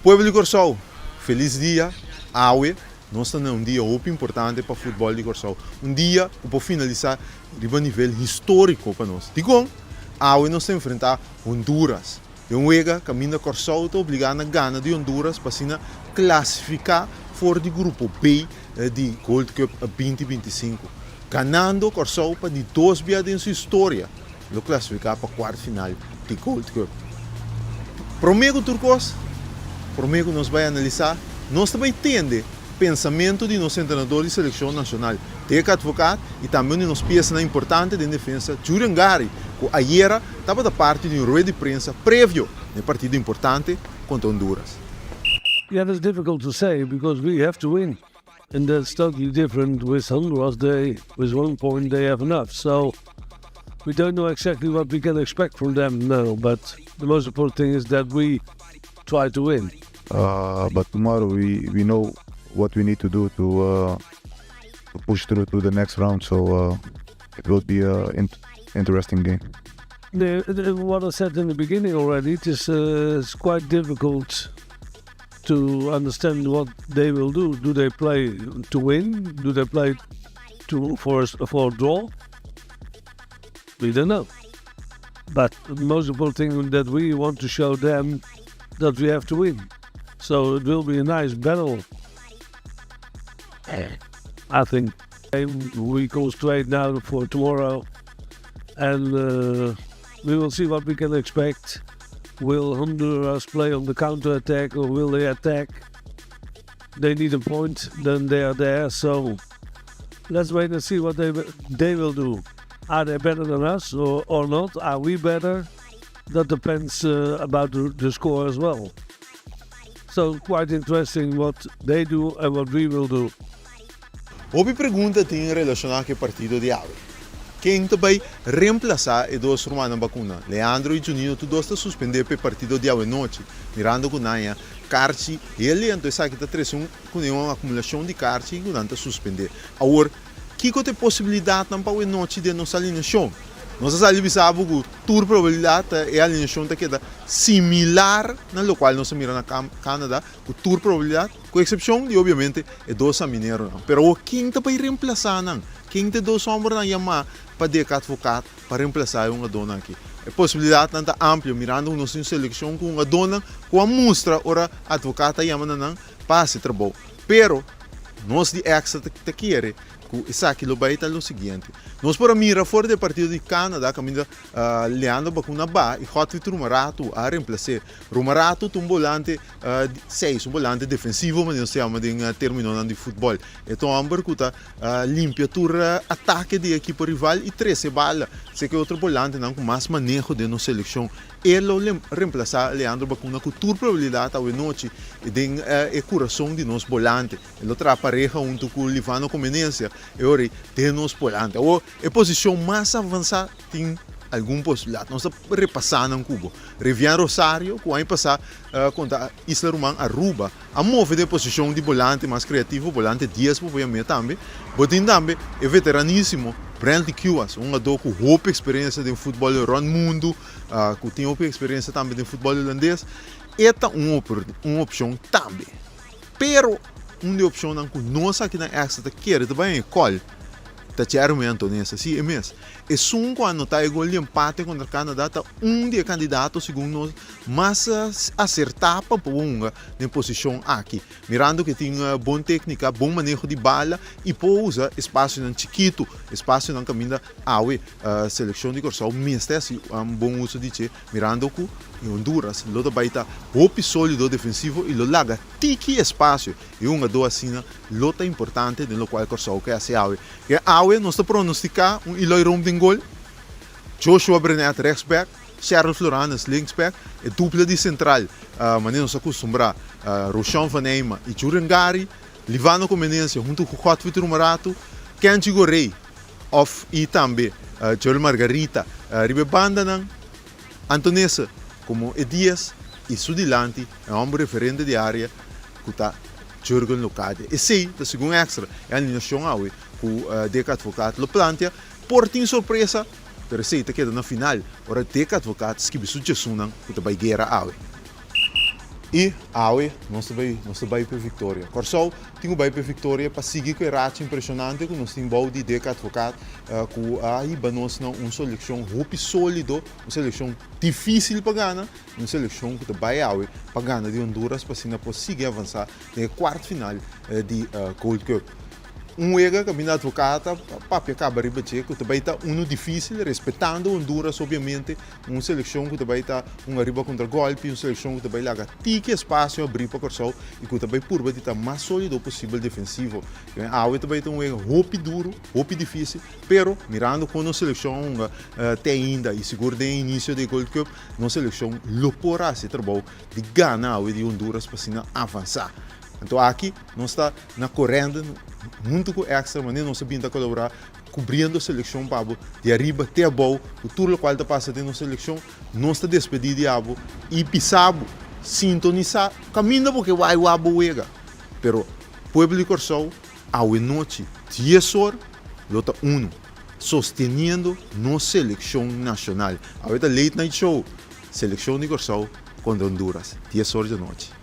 Pueblo di Kòrsou, felis dia! Awe nos ta na un dia hopi importante pa futbòl di Kòrsou, un dia ku por finalisá riba nivel históriko pa nos. Dikon? Awe nos ta enfrentá Honduras den un wega kaminda Kòrsou ta obligá na gana di Honduras pa asina klasifiká for di grupo B di Gold Cup 2025. Ganando Kòrsou pa di dos bia den su historia lo klasifiká pa kuart final di Gold Cup. Promé ku tur kos, promé ku nos bai analisá, nos ta bai tende pensamentu di nos entrenador di selekshon nashonal, Dick Advocaat, i tambe un di nos piesanan importante den defensa, Julian Gary, ku ayera tabata parti di un rueda di prensa previo na e partido importante kontra Honduras. Yeah, that's difficult to say because we have to win and that's totally different with Honduras. They with one point they have enough. So we don't know exactly what we can expect from them now, but the most important thing is that we try to win. But tomorrow we know what we need to do to push through to the next round. So it will be an interesting game. What I said in the beginning already, it's quite difficult to understand what they will do. Do they play to win? Do they play for a draw? We don't know. But the most important thing that we want to show them that we have to win. So it will be a nice battle. I think we go straight now for tomorrow and we will see what we can expect. Will Honduras play on the counter attack or will they attack? They need a point, then they are there. So let's wait and see what they will do. Are they better than us or not? Are we better? That depends about the score as well. So quite interesting what they do and what we will do. Hopi pregunta tin relashoná ku e partido di awe. Ken ta bai remplasá e dos rumannan Bacuna? Leandro i Juninho tur dos ta suspendé pa e partido di awe nochi, mirando ku nan a karchi hel anto esaki ta trese un kuné un akumulashon di karchi ku nan ta suspendé. Awor, kiko ta e posibilidatnan pa awe nochi den nos alineashon? Nos a sali bisa bo ku tur probabilidat e alineashon ta keda similar na lokual nos a mira na Canada, ku tur probabilidat, ku eksepshon di obiamente e dos samineronan. Pero awor ken ta bai remplasá nan? Ken ta e dos hòmbernan yamá pa Dick Advocaat pa remplasá e hungadónan aki? E posibilidatnan ta amplio, mirando ku nos tin un selekshon ku hungadónan ku a mustra ora Advocaat a yama na nan pa hasi trabou. Pero nos di Extra ta kere ku esaki lo bai ta lo siguiente. Nos por a mira for di e partido di Canada kaminda Leandro Bacuna ba i Godfried Roemeratoe a remplas'é. Roemeratoe ta un bolante seis, un bolante defensivo manera nos ta yama den terminonan di futbòl. E ta un hòmber ku ta limpia tur atake di e ekipo rival i trese bala. Esaki e otro bolantenan ku mas maneho den nos selekshon. E lo remplasá Leandro Bacuna ku tur probabilidat awe nochi den e kurason di nos bolante. E lo traha pareha huntu ku Livano Comenencia e ora ei den nos bolante. Awor e posishon mas avansá tin algun posibilidat. Nos ta repasá nan ku bo. Revian Rosario ku aña pasá kontra Isla Ruman Aruba a move den e posishon di bolante mas kreativo, bolante dies bo por yam'é tambe. Bo tin tambe e veteranísimo Brentley Cuas, un hungadó ku hopi eksperensia den futbòl rònt mundu, ku tin hopi eksperensia tambe den futbòl hulandes. E ta un un opshon tambe. Pero un di e opshonnan ku nos aki na Extra ta kere ta bai en e kòl ta Jeremy Antonessa. Sí, e mes. Esun ku a anotá e gol di empate kontra Canada ta un di e kandidato segun nos mas asertá pa por hunga den posishon aki. Mirando ku e tin bon téknika, bon maneho di bala i por usa espasionan chikitu, espasionan kaminda awe selekshon di Kòrsou mester hasi bon uso di dje, mirando ku Honduras lo ta bai ta hopi sólido defensivo i lo laga tiki espasio. E hungadó asina lo ta importante den lokual Kòrsou ke hasi awe. Ke awe nos ta pronostiká un Eloy Room den gol, Joshua Brenet rechtsback, Sherel Floranus linksback, e dupla di sentral manera nos a kustumbrá Roshon van Eyma i Juren Gary, Livano Comenencia huntu ku Godfried Roemerato, Kenji Gorré òf i tambe Joel Margarita riba e bandanan, Antonese komo e dies i su dilanti e hòmber referente di área ku ta Jurgen Locadia. Esei ta segun Extra e alineashon awe ku Dick Advocaat lo plantea. Por tin sorpresa, pero esei ta keda na final ora Dick Advocaat skibi su djesunnan ku ta bai guera awe. I awe nos ta bai nos ta bai pa e viktoria. Kòrsou tin ku bai pa e viktoria pa sigui ku e racha impreshonante ku nos tin bou di Dick Advocaat ku a hiba nos na un selekshon hopi sólido, un selekshon difísil pa gana, un selekshon ku ta bai awe pa gana di Honduras pa asina por sigui avansá den e kuart final di Gold Cup. Un wega kaminda Advocaat a papia kaba riba dje ku ta bai ta unu difísil, respetando Honduras obviamente, Un selekshon ku ta bai ta un ariba kontra gòlpi, un selekshon ku ta bai laga tiki espasio abrí pa Kòrsou i ku ta bai purba di ta mas sólido posibel defensivo. Awe ta bai ta un wega hopi duru, hopi difísil, pero mirando kon nos selekshon a hunga te ainda i sigur den e inisio di e Gold Cup, nos selekshon lo por hasi e trabou di gana awe di Honduras pa asina avansá. Anto aki nos ta na korènte huntu ku Extra manera nos a bin ta kolaborá Cubriendo seleccion pa bo di ariba te abou cu tur locual ta pasa den nos seleccion, nos ta despedi di abo y bisa bo sintonisa caminda bo ke wai wak bo wega. Pero pueblo di Corsou awe nochi dies or lo ta uno sosteniendo nos seleccion nacional. Awe ta late night show, seleccion di Corsou contra Honduras dies or djanochi.